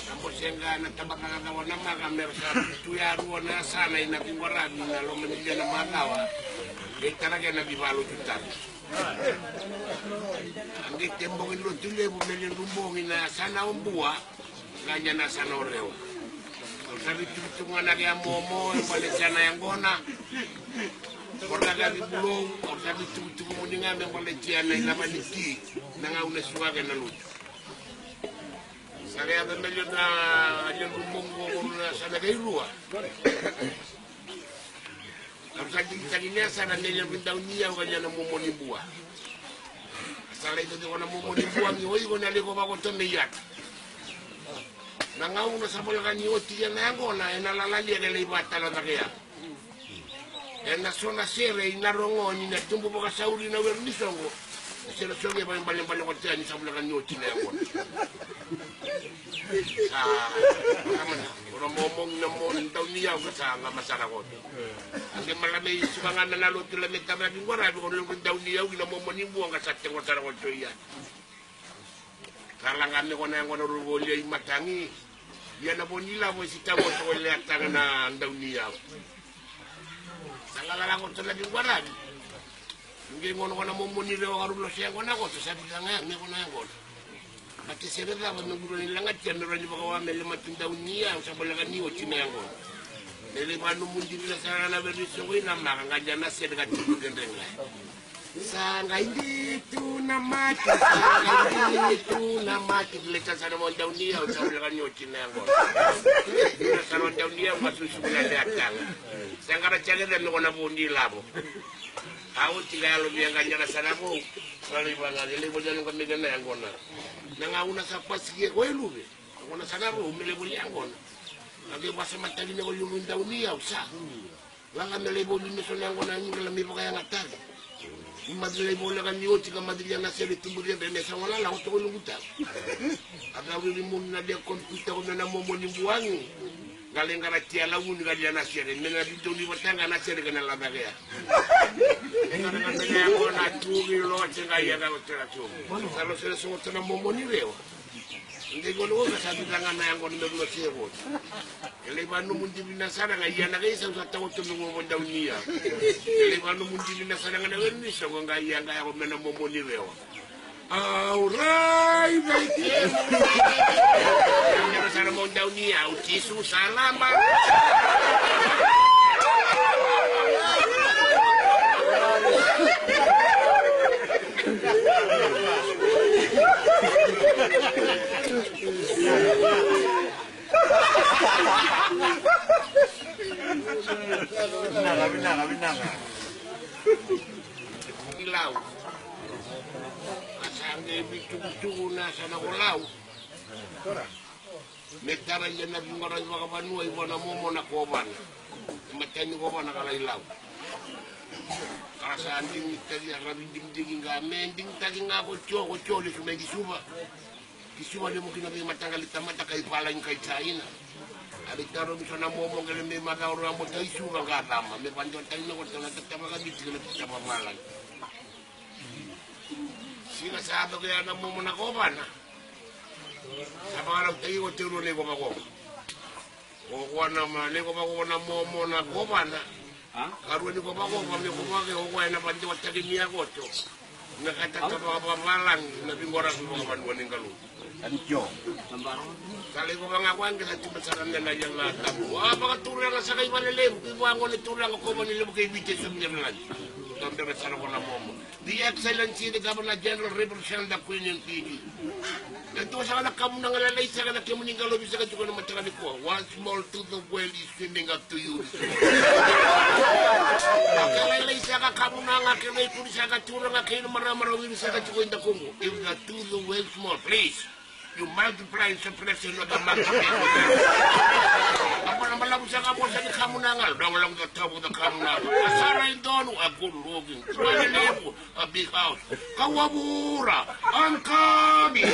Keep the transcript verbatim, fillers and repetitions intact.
Sa bosega na tabacakacaka o Namaka me ra sa tu yarua na yasana ina viqwaravi na loma ni liga na macawa. Qai tara kena veivakalotutaki. A qai te bogi lotu levu me ledu bogi na yasana o Bua. Ga ia na yasana o Rewa. Au sa veitukutuku ga na kea momo e baleti a na yaqona. Korakaki bulou, au sa veitukutuku muni ga me baleti a na ilava ni ti na gauna e suka kei na lotu. Sa kea me ledu na ledu bogi ko na yasana kei rua. Au sa digitaki ni yasana me levu dau ni yau ga ia na momo ni Bua. Sa lai totiko na momo ni Bua ni o iko na liko vakoto me iata. Na gauna sa voleka ni oti ia na yaqona ena lalalia ke lai vatala cake ya. Ena so na sere ina rogo ni na tubu vakasauri na weru ni soqo. Sere soqo e vaibalebale kotea ni sa voleka ni oti na yaqona. Sa, amana, ora momo na mo dau ni yau ka sa ga masara koto. Ake mala me isuka ga na lotu la me tavaki qo ra viko loku dau ni yau ki na momo ni Bua ga sa teko sara koto ia. Ka laga me kona yaqona ru volia i matagi. Ia na vo ni lavo e si tavo toko e lea taga na dau ni yau. Sa lala koto na viko ra vi. Qai gona kona momo ni Rewa ka ru lose yaqona koto sa vika ga me kona yaqona. Ka te sere cava me gura ni lagatia me rua ni vakawa me le matu dau ni yau sa voleka ni oti me yaqona. Me le vanu mudi vina sara na veri sogo i na maka ga dia na sere ka tuku dredre ga. Sa qai ditu na mati, sa qai ditu na mati, ki lai sasana mo dau ni yau sa voleka ni oti na yaqona. Dina sa ro dau ni yau ka susuku na lea taga. Sa qara tiake na me kona vo ni lavo. A oti ka yalo via ga dia na sana vo. Sa lai vaga, ke lai vo dia noqa me kena yaqona. Na gauna sa pasi ke ko e luve. Yaqona sana vo, me lai vo ni yaqona. A ke vasa matali me ko luve dau ni yau sa. Lala me lai voli me so na yaqona ni qala me vakayagataki. Ni maci lai voleka ni oti ka maci lia na sere tubu ria be me sa gona la oto ko luguta. A ka vili muni na lia komputa ko me na momo ni Bua gi. Qala i qara tia la uni ka lia na sere me na vitu ni vata ga na sere ka na lava kea. E qara ka me na yaqona tu ni lote ga ia ka oto na tu. Sa lo sere so oto na momo ni Rewa. Ndai gona ko ka sa vita ga na yaqona me rua se vota. E lai vanu mudi vina sara ga ia na kai sa usa tau oto me ko vo dau ni yau. E lai vanu mudi vina sara ga na weru ni sogo ga ia ga yako me na momo ni Rewa. Au rai vei kemu. Ia na sara mo dau ni yau Jisu salama. Vinaka, vinaka, vinaka. I Lau. A sa qai vitukutuku na sana ko Lau. Me tara ia na viqaravi vakavanua i vua na momo na kovana. E matani kovana ka lai Lau. Ka sa digitaki a ravi digidigi ga me digitaki ga ko tio ko tio lesu mai ki Suva. Ki Suva levu kina vei mataqali tamata kai Palagi kai Jaina. A vei taro mi so na momo qele me macawa rua mo tai Suva ga cama me vadewataki me ko tona tatava ka viti kina tatava Palagi. Siga sa cake ya na momo na kovana. Sa vakarautaki ko te rua na ikovakova. O koya na ma le kovakova na momo na kovana. Ka rua ni kovakova me kovake o koya na vadewataki ni yakoto. Na ka tata vakavavalagi na viqoravi vakavanua ni Kalou. Sa lai kovaga koya qe sa tiba sara me na ia ga tabu a vakaturaga sa kai valelevu ki vagone turaga kovani levu kei Viti e somi na vilagi. Ka bera sara ko na momo. The Excellency, the Governor General, represent the Queen in Fiji. Na dua saka na kamunaga lalai saka na kemuni qalovi saka tiko na mataka nikua. One small to the world is swimming up to you this morning. A ka lalai saka kamunaga ke vei kuri saka turaga kei na maramara wiri saka tiko i dakuqu. If the to the world small, please. You multiply in separation of the multiply. Apa na malabu saka vosa ni kamunaga. Dong lagu the top of the kamunaga. Asara i donu a good looking. Tuane levu. A big house. Kawavura, I'm coming.